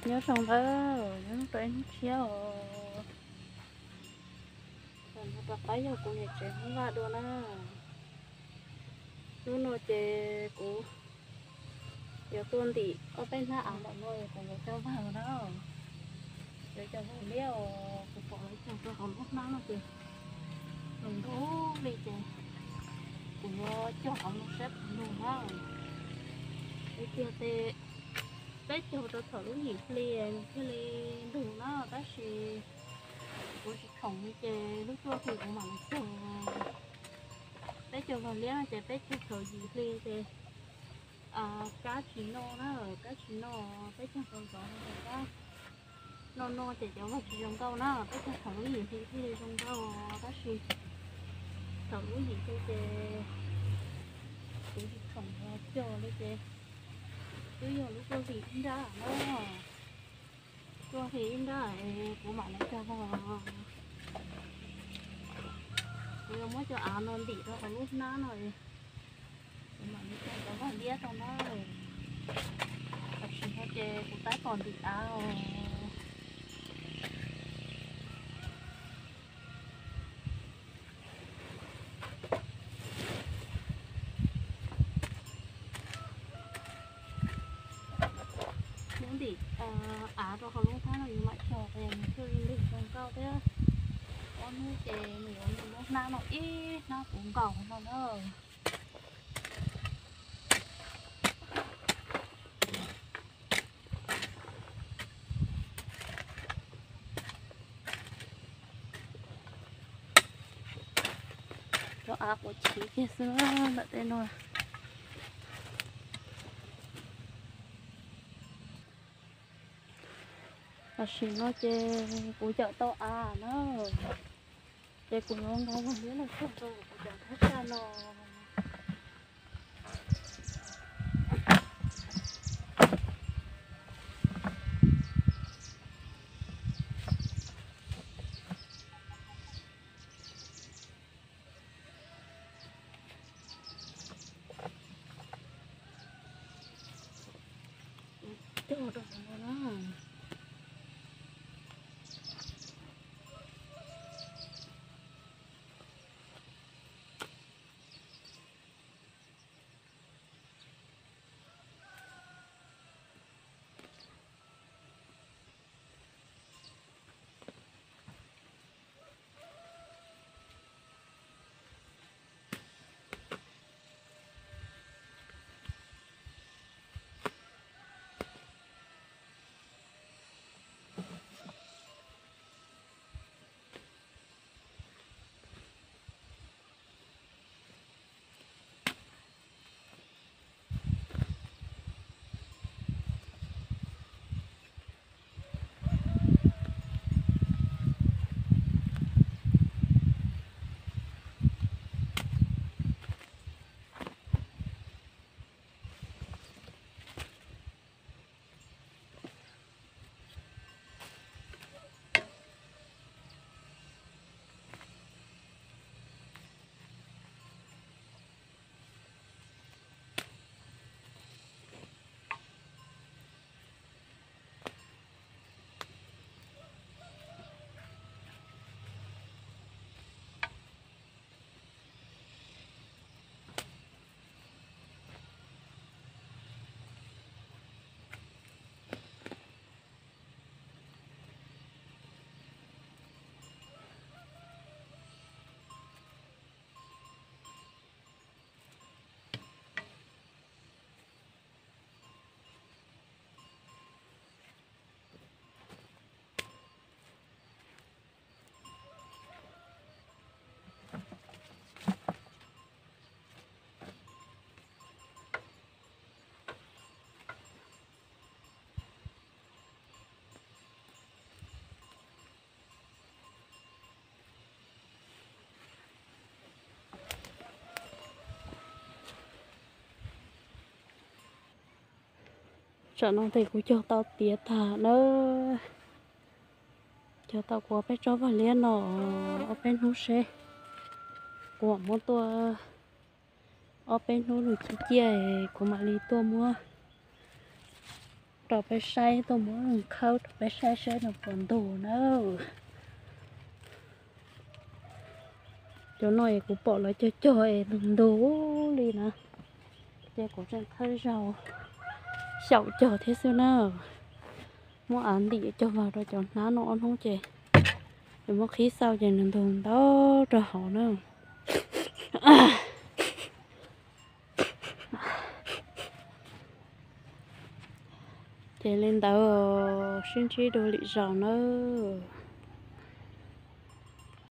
Nyob zoo nawb, nyob zoo rau ib hnub tshiab os. Tam no rov qab yog kuv niam tsev Hmoob Vaj dua na. Hnub no ces kuv yuav tuaj ntim ob peb hnab av ntawm no kuv yuav coj vag na. Yuav coj vag liab os, kuv pom lawv cog rau hauv lub hnab no ces nws ntug li ces kuv yuav cog hauv no saib puas nug na. Ib tiag tes peb caug rau thaum lub yim hli nws thiaj li ntug na, tab sis kuv tsis khoom li ces lub cuaj hli kuv mam li cog. Peb caug vag liab no ces peb caug thaum yim hli ces kab tsis noj na, kab tsis noj, peb caug tau ntxov no ces kab noj noj ces cov vag tsis zoo nkauj na, peb caug thaum lub yim hli thiaj li zoo nkauj, tab sis thaum lub yim hli ces kuv tsis khoom los cog li ces twb yog lub cuaj hli ib nrab na. Cuaj hli ib nrab es kuv mam li cog vag. Kuv yuav muab cov av no ntim rau hauv lub hnab no, kuv mam li cog cov vag liab rau na. Tam sim no ces kuv tab tom ntim av os. Muab ntim av rau hauv lub hnab no yuav mam cog es nws thiaj li ntug zoo nkauj thiab. Ob hnub ces nws yuav ntug lub hnab no ib hnab puv nkaus no na. Cov av quav chiv kiag xwb ntawm tej no. Tam sim no ces kuv cawm tau av na, ces kuv yuav nqa vag liab los cog rau kuv cov thab tsaj no. Cog rau saum no na. Tsam no ces kuv cog tau tiav tag na. Cog tau kuv ob peb tsob vag liab no ob peb hnub seb, kuv mam muab tuaj ob peb hnub nws ciaj ciaj kuv mam li tuaj muab Rau peb saib, tuaj muab khawb rau peb saib saib nws puas ntug na. Cov no es kuv pom lawv cog cog es ntug ntug li na. Ces kuv tseem khawb zaug xyaum cog thiab xwb na. Muab av ntim cog vag rau cov hnab no ob hnub ces es muab qhib xauj ces nws ntug ntau rau hauv na. Ces li ntawd, sib ntsib dua lwm zaus nawb.